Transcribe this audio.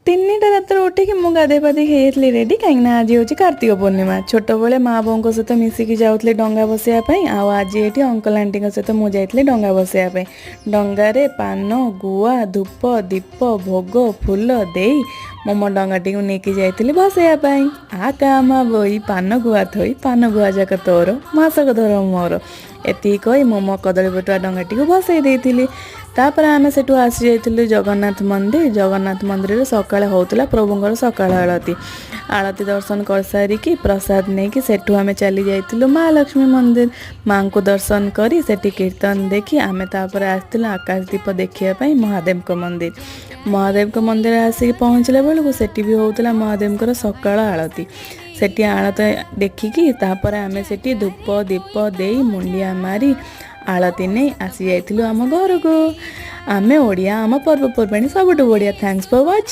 3ଟା ରାତିରେ ଉଠିକି ମୁଁ ଗାଧେଇ ପାଧେଇକି ହେଇଯାଇଥିଲି ରେଡ଼ି, କାହିଁକିନା ଆଜି ହେଉଛି କାର୍ତ୍ତିକ ପୂର୍ଣ୍ଣିମା। ଛୋଟବେଳେ ମା ବୋଉଙ୍କ ସହିତ ମିଶିକି ଯାଉଥିଲି ଡଙ୍ଗା ବସେଇବା ପାଇଁ, ଆଉ ଆଜି ଏଠି ଅଙ୍କଲ ଆଣ୍ଟିଙ୍କ ସହିତ ମୁଁ ଯାଇଥିଲି ଡଙ୍ଗା ବସେଇବା ପାଇଁ। ଡଙ୍ଗାରେ ପାନ, ଗୁଆ, ଧୂପ, ଦୀପ, ଭୋଗ, ଫୁଲ ଦେଇ ମୁଁ ମୋ ଡଙ୍ଗାଟିକୁ ନେଇକି ଯାଇଥିଲି ଭସେଇବା ପାଇଁ। ଆ କାମା ବୋଇ ପାନ ଗୁଆ ଥୋଇ, ପାନ ଗୁଆ ଯାକ ତୋର, ମାସକ ଧର ମୋର, ଏତିକି କହି ମୁଁ ମୋ କଦଳୀ ପଟୁଆ ଡଙ୍ଗାଟିକୁ ଭସେଇ ଦେଇଥିଲି। ତାପରେ ଆମେ ସେଠୁ ଆସି ଯାଇଥିଲୁ ଜଗନ୍ନାଥ ମନ୍ଦିର। ଜଗନ୍ନାଥ ମନ୍ଦିରରେ ସକାଳେ ହେଉଥିଲା ପ୍ରଭୁଙ୍କର ସକାଳ ଆଳତି। ଆଳତି ଦର୍ଶନ କରିସାରିକି, ପ୍ରସାଦ ନେଇକି ସେଠୁ ଆମେ ଚାଲି ଯାଇଥିଲୁ ମା ଲକ୍ଷ୍ମୀ ମନ୍ଦିର। ମାଙ୍କୁ ଦର୍ଶନ କରି, ସେଠି କୀର୍ତ୍ତନ ଦେଖି ଆମେ ତାପରେ ଆସିଥିଲୁ ଆକାଶ ଦୀପ ଦେଖିବା ପାଇଁ ମହାଦେବଙ୍କ ମନ୍ଦିର। ମହାଦେବଙ୍କ ମନ୍ଦିର ଆସିକି ପହଞ୍ଚିଲା ବେଳକୁ ସେଠି ବି ହେଉଥିଲା ମହାଦେବଙ୍କର ସକାଳ ଆଳତି। ସେଠି ଆଳତି ଦେଖିକି ତାପରେ ଆମେ ସେଠି ଧୂପ ଦୀପ ଦେଇ, ମୁଣ୍ଡିଆ ମାରି, ଆଳତି ନେଇ ଆସି ଯାଇଥିଲୁ ଆମ ଘରକୁ। ଆମେ ଓଡ଼ିଆ, ଆମ ପର୍ବପର୍ବାଣୀ ସବୁଠୁ ବଢ଼ିଆ। Thanks for watching.